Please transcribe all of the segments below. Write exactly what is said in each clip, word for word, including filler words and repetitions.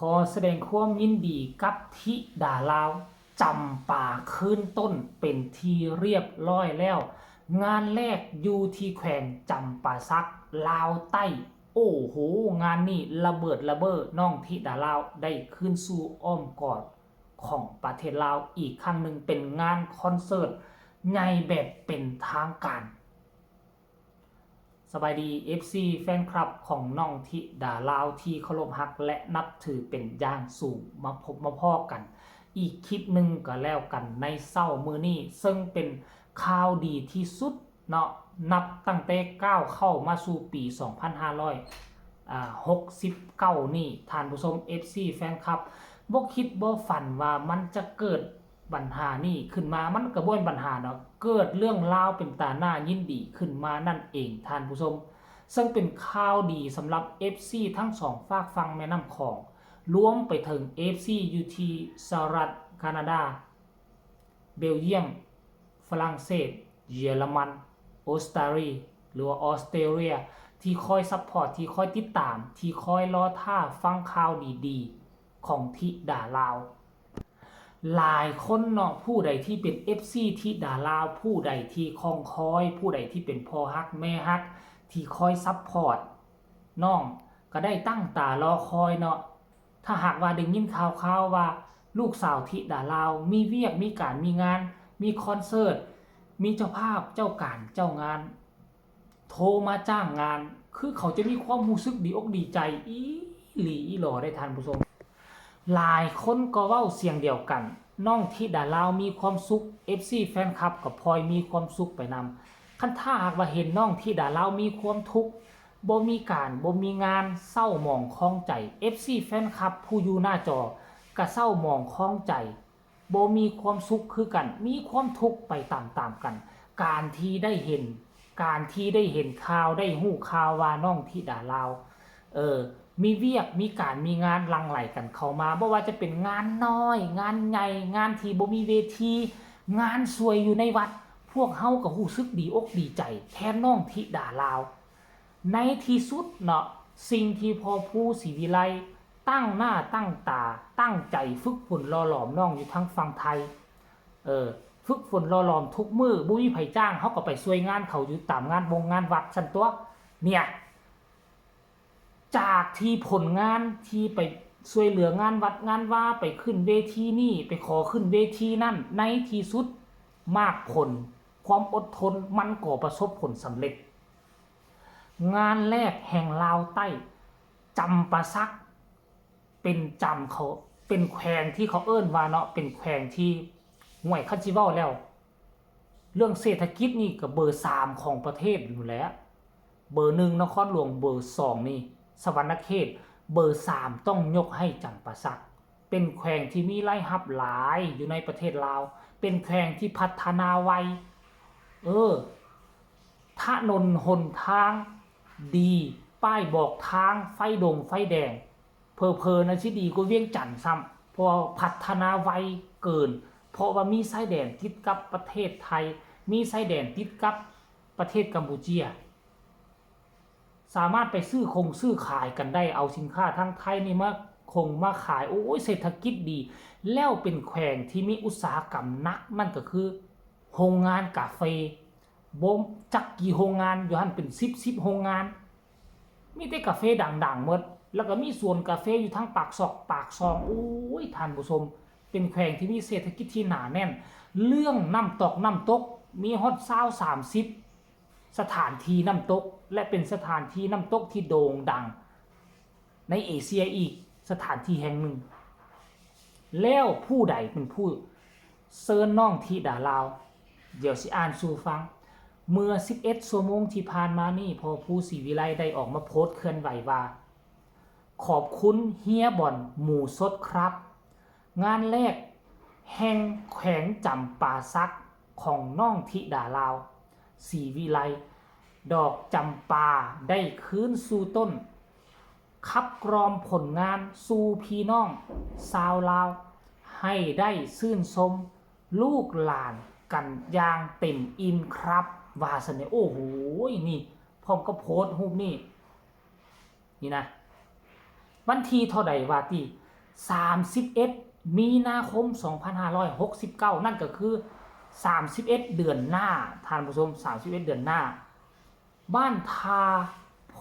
ขอแสดงความยินดีกับธิดาลาว จำปาคืนต้นเป็นที่เรียบร้อยแล้ว งานแรกอยู่ที่แขวงจำปาสัก ลาวใต้ โอ้โห งานนี้ระเบิดระเบ้อ น้องธิดาลาวได้คืนสู่อ้อมกอดของประเทศลาวอีกครั้งหนึ่ง เป็นงานคอนเสิร์ตใหญ่แบบเป็นทางการ สบายดี เอฟซี แฟนคลับของน้องธิดาลาวที่เคารพฮักและนับถือเป็นอย่างสูง มาพบมาพ้อกันอีกคลิปหนึ่งก็แล้วกันในเช้ามื้อนี้ ซึ่งเป็นข่าวดีที่สุดเนาะ นับตั้งแต่ก้าวเข้ามาสู่ปี สองพันห้าร้อย อ่า หกสิบเก้า นี่ ท่านผู้ชม เอฟซี แฟนคลับ บ่คิดบ่ฝันว่ามันจะเกิด ปัญหานี้ขึ้นมา มันก็บ่เป็นปัญหาเนาะ เกิดเรื่องราวเป็นตาน่ายินดีขึ้นมานั่นเองท่านผู้ชม ซึ่งเป็นข่าวดีสำหรับ เอฟซี ทั้งสองฟากฝั่งแม่น้ำของ รวมไปถึง เอฟซี อยู่ที่สหรัฐ แคนาดา เบลเยียม ฝรั่งเศส เยอรมัน ออสเตรเลีย หรือว่าออสเตรเลีย ที่คอยซัพพอร์ต ที่คอยติดตาม ที่คอยรอท่าฟังข่าวดีๆ ของธิดาลาว หลายคนเนาะ ผู้ใดที่เป็น เอฟซี ธิดาลาว ผู้ใดที่คองคอย ผู้ใดที่เป็นพ่อฮักแม่ฮัก ที่คอยซัพพอร์ตน้อง ก็ได้ตั้งตารอคอยเนาะ ถ้าหากว่าได้ยินข่าวๆว่าลูกสาวธิดาลาว มีเวียก มีการ มีงาน มีคอนเสิร์ต มีเจ้าภาพ เจ้าการ เจ้างาน โทรมาจ้างงาน คือเขาจะมีความรู้สึกดีอกดีใจอีหลีอีหลอได้ท่านผู้ชม หลายคนก็เว้าเสียงเดียวกัน น้องธิดาลาวมีความสุข เอฟซี แฟนคลับก็พลอยมีความสุขไปนำ คันถ้าหากว่าเห็นน้องธิดาลาวมีความทุกข์ บ่มีการ บ่มีงาน เศร้าหมองคองใจ เอฟซี แฟนคลับผู้อยู่หน้าจอ ก็เศร้าหมองคองใจ บ่มีความสุขคือกัน มีความทุกข์ไปตามๆกัน การที่ได้เห็น การที่ได้เห็นข่าว ได้ฮู้ข่าวว่าน้องธิดาลาว เออ มีเวียก มีการ มีงานหลั่งไหลกันเข้ามา บ่ว่าจะเป็นงานน้อย งานใหญ่ งานที่บ่มีเวที งานซวยอยู่ในวัด พวกเฮาก็รู้สึกดีอกดีใจแทนน้องธิดาลาว ในที่สุดเนาะ สิ่งที่พ่อภูศรีวิไลตั้งหน้าตั้งตา ตั้งใจฝึกฝนหล่อหลอมน้องอยู่ทางฝั่งไทย เออ ฝึกฝนหล่อหลอมทุกมื้อ บ่มีไผจ้าง เฮาก็ไปซวยงานเขาอยู่ตามงานวงงานวัดซั้นตั๊ว เนี่ย จากที่ผลงานที่ไปซวยเหลืองานวัดงานวา ไปขึ้นเวทีนี่ ไปขอขึ้นเวทีนั่น ในที่สุด หมากผล ความอดทน มันก็ประสบผลสำเร็จ งานแรกแห่งลาวใต้ จำปาสัก เป็นจำเขา เป็นแขวงที่เขาเอิ้นว่าเนาะ เป็นแขวงที่ ห่วย คันสิเว้าแล้ว เรื่องเศรษฐกิจนี่ก็เบอร์สามของประเทศอยู่แล้ว เบอร์หนึ่งนครหลวง เบอร์สองนี่สะหวันนะเขต เบอร์สามต้องยกให้จำปาสัก เป็นแขวงที่มีรายรับหลายอยู่ในประเทศลาว เป็นแขวงที่พัฒนาไว เออ ถนนหนทางดี ป้ายบอกทาง ไฟดงไฟแดง เผลอๆนะสิดีกว่าเวียงจันทน์ซ้ำ เพราะว่าพัฒนาไวเกิน เพราะว่ามีชายแดนติดกับประเทศไทย มีชายแดนติดกับประเทศกัมพูเชีย สามารถไปซื้อคงซื้อขายกันได้ เอาสินค้าทางไทยนี่มาคงมาขาย โอ้ย เศรษฐกิจดี แล้วเป็นแขวงที่มีอุตสาหกรรมหนัก นั่นก็คือโรงงานกาแฟ บ่จักกี่โรงงาน อยู่หั่นเป็นสิบ สิบโรงงาน มีแต่กาแฟดังๆหมด แล้วก็มีสวนกาแฟอยู่ทางปากซอกปากซอง โอ้ย ท่านผู้ชม เป็นแขวงที่มีเศรษฐกิจที่หนาแน่น เรื่องน้ำตกน้ำตก มีฮอดซาว สามสิบ สถานที่น้ำตก และเป็นสถานที่น้ำตกที่โด่งดังในเอเชียอีกสถานที่แห่งหนึ่ง แล้วผู้ใดเป็นผู้เชิญน้องธิดาลาว เดี๋ยวสิอ่านสู่ฟัง เมื่อ สิบเอ็ด ชั่วโมงที่ผ่านมานี้ พ่อภูศรีวิไลได้ออกมาโพสต์เคลื่อนไหวว่า ขอบคุณเฮียบอนหมูสดครับ งานแรกแห่งแขวงจำปาสักของน้องธิดาลาว ศรีวิไล ดอกจำปาได้คืนสู่ต้น ขับกล่อมผลงานสู่พี่น้องชาวลาว ให้ได้ชื่นชมลูกหลานกันอย่างเต็มอิ่มครับ ว่าซั่นเด้ โอ้โห นี่ พร้อมกับโพสต์รูปนี่ นี่นะ วันที่เท่าใดว่าติ สามสิบเอ็ด มีนาคม สองพันห้าร้อยหกสิบเก้า นั่นก็คือ สามสิบเอ็ด เดือนหน้า ท่านผู้ชม สามสิบเอ็ด เดือนหน้า บ้านทาโพ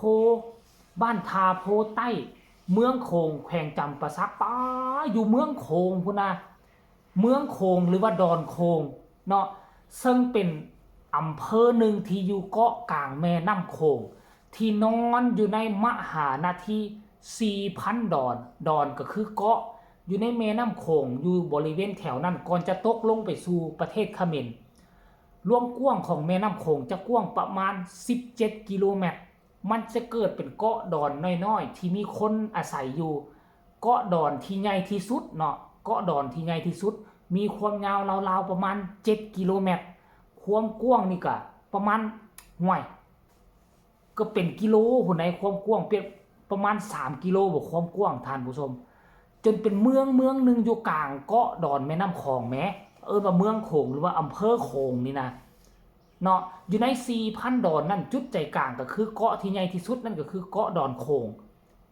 บ้านทาโพใต้ เมืองโขง แขวงจำปาสัก ป๊า อยู่เมืองโขงพุ้นนะ เมืองโขงหรือว่าดอนโขงเนาะ ซึ่งเป็นอำเภอหนึ่งที่อยู่เกาะกลางแม่น้ำโขง ที่นอนอยู่ในมหานาทีสี่พันดอน ดอนก็คือเกาะ อยู่ในแม่น้ำโขง อยู่บริเวณแถวนั้น ก่อนจะตกลงไปสู่ประเทศเขมร ความกว้างของแม่น้ำโขงจะกว้างประมาณสิบเจ็ดกิโลเมตร มันจะเกิดเป็นเกาะดอนน้อยๆ ที่มีคนอาศัยอยู่ เกาะดอนที่ใหญ่ที่สุดเนาะ เกาะดอนที่ใหญ่ที่สุด มีความยาวราวๆประมาณเจ็ดกิโลเมตร ความกว้างนี่ก็ประมาณ ห่วย ก็เป็นกิโลพุ้นใน ความกว้างเปียกประมาณสามกิโลบ่ ความกว้าง ท่านผู้ชม จนเป็นเมืองเมืองหนึ่งอยู่กลางเกาะดอนแม่น้ำโขงแหม เอิ้นว่าเมืองโขงหรือว่าอำเภอโขงนี่นะ เนาะ อยู่ในสี่พันดอนนั่น จุดใจกลางก็คือเกาะที่ใหญ่ที่สุดนั่นก็คือเกาะดอนโขง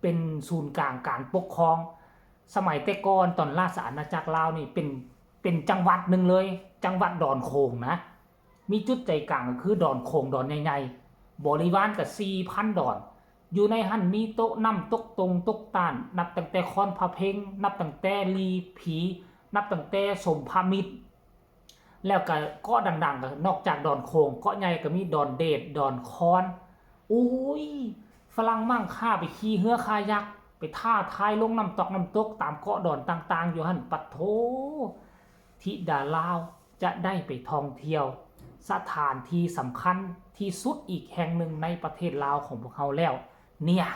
เป็นศูนย์กลางการปกครอง สมัยแต่ก่อนตอนราชอาณาจักรลาวนี่เป็น เป็นจังหวัดหนึ่งเลย จังหวัดดอนโขงนะ มีจุดใจกลางก็คือดอนโขง ดอนใหญ่ๆ บริวารก็สี่พันดอน อยู่ในหั่นมีโต๊ะน้ำตกตงตกตาน นับตั้งแต่คอนพระเพ็ง นับตั้งแต่ลีผี นับตั้งแต่สมพระมิตร แล้วก็เกาะดังๆ ก็นอกจากดอนโขง เกาะใหญ่ก็มีดอนเดด ดอนคอน อุ้ย ฝรั่งมั่งค่าไปขี่เฮือคายัก ไปท่าทายลงน้ำตกน้ำตกตามเกาะดอนต่างๆ อยู่หั่น ปัดโธ ธิดาลาวจะได้ไปท่องเที่ยว สถานที่สำคัญที่สุดอีกแห่งหนึ่งในประเทศลาวของพวกเฮาแล้ว เนี่ย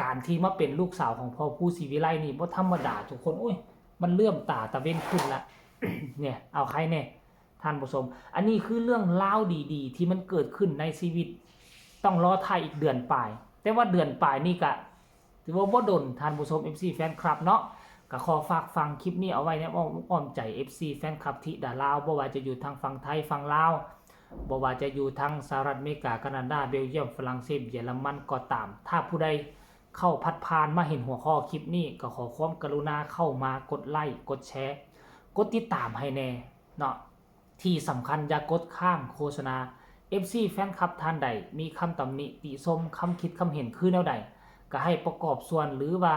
การที่มาเป็นลูกสาวของพ่อภูศรีวิไลนี่บ่ธรรมดาทุกคน โอ้ย มันเหลื่อมตาตะเว็นขึ้นละ เนี่ย เอาใครแน่ ท่านผู้ชม อันนี้คือเรื่องราวดีๆ ที่มันเกิดขึ้นในชีวิต ต้องรอถ่ายอีกเดือนปลาย แต่ว่าเดือนปลายนี่ก็ถือว่าบ่ดน ท่านผู้ชม เอฟซี แฟนคลับเนาะ ก็ขอฝากฟังคลิปนี้เอาไว้ในอ้อมอกอ้อมใจ เอฟซี แฟนคลับธิดาลาว บ่ว่าจะอยู่ทางฝั่งไทยฝั่งลาว บ่ว่าจะอยู่ทางสหรัฐอเมริกา แคนาดา เบลเยียม ฝรั่งเศส เยอรมันก็ตาม ถ้าผู้ใดเข้าพัดผ่านมาเห็นหัวข้อคลิปนี้ ก็ขอความกรุณาเข้ามากดไลค์ กดแชร์ กดติดตามให้แน่เนาะ ที่สำคัญอย่ากดข้ามโฆษณา เอฟซี แฟนคลับท่านใดมีคำตำหนิติชม คำคิดคำเห็นคือแนวใด ก็ให้ประกอบส่วนหรือว่า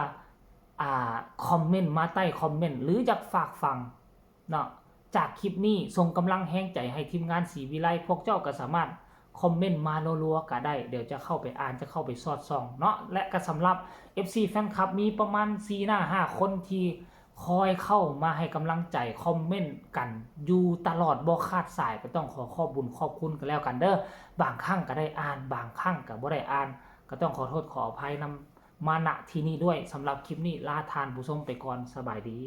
อ่า คอมเมนต์มาใต้คอมเมนต์ หรืออยากฝากฟังเนาะ จากคลิปนี้ส่งกำลังแฮงใจให้ทีมงานศรีวิไล พวกเจ้าก็สามารถคอมเมนต์มารัวๆก็ได้ เดี๋ยวจะเข้าไปอ่าน จะเข้าไปสอดส่องเนาะ และก็สำหรับ เอฟซี แฟนคลับมีประมาณสี่หน้าห้าคนที่คอยเข้ามาให้กำลังใจ คอมเมนต์กันอยู่ตลอดบ่ขาดสาย ก็ต้องขอขอบบุญขอบคุณกันแล้วกันเด้อ บางครั้งก็ได้อ่าน บางครั้งก็บ่ได้อ่าน ก็ต้องขอโทษขออภัยนำมา ณ ที่นี่ด้วย สำหรับคลิปนี้ลาท่านผู้ชมไปก่อน สบายดี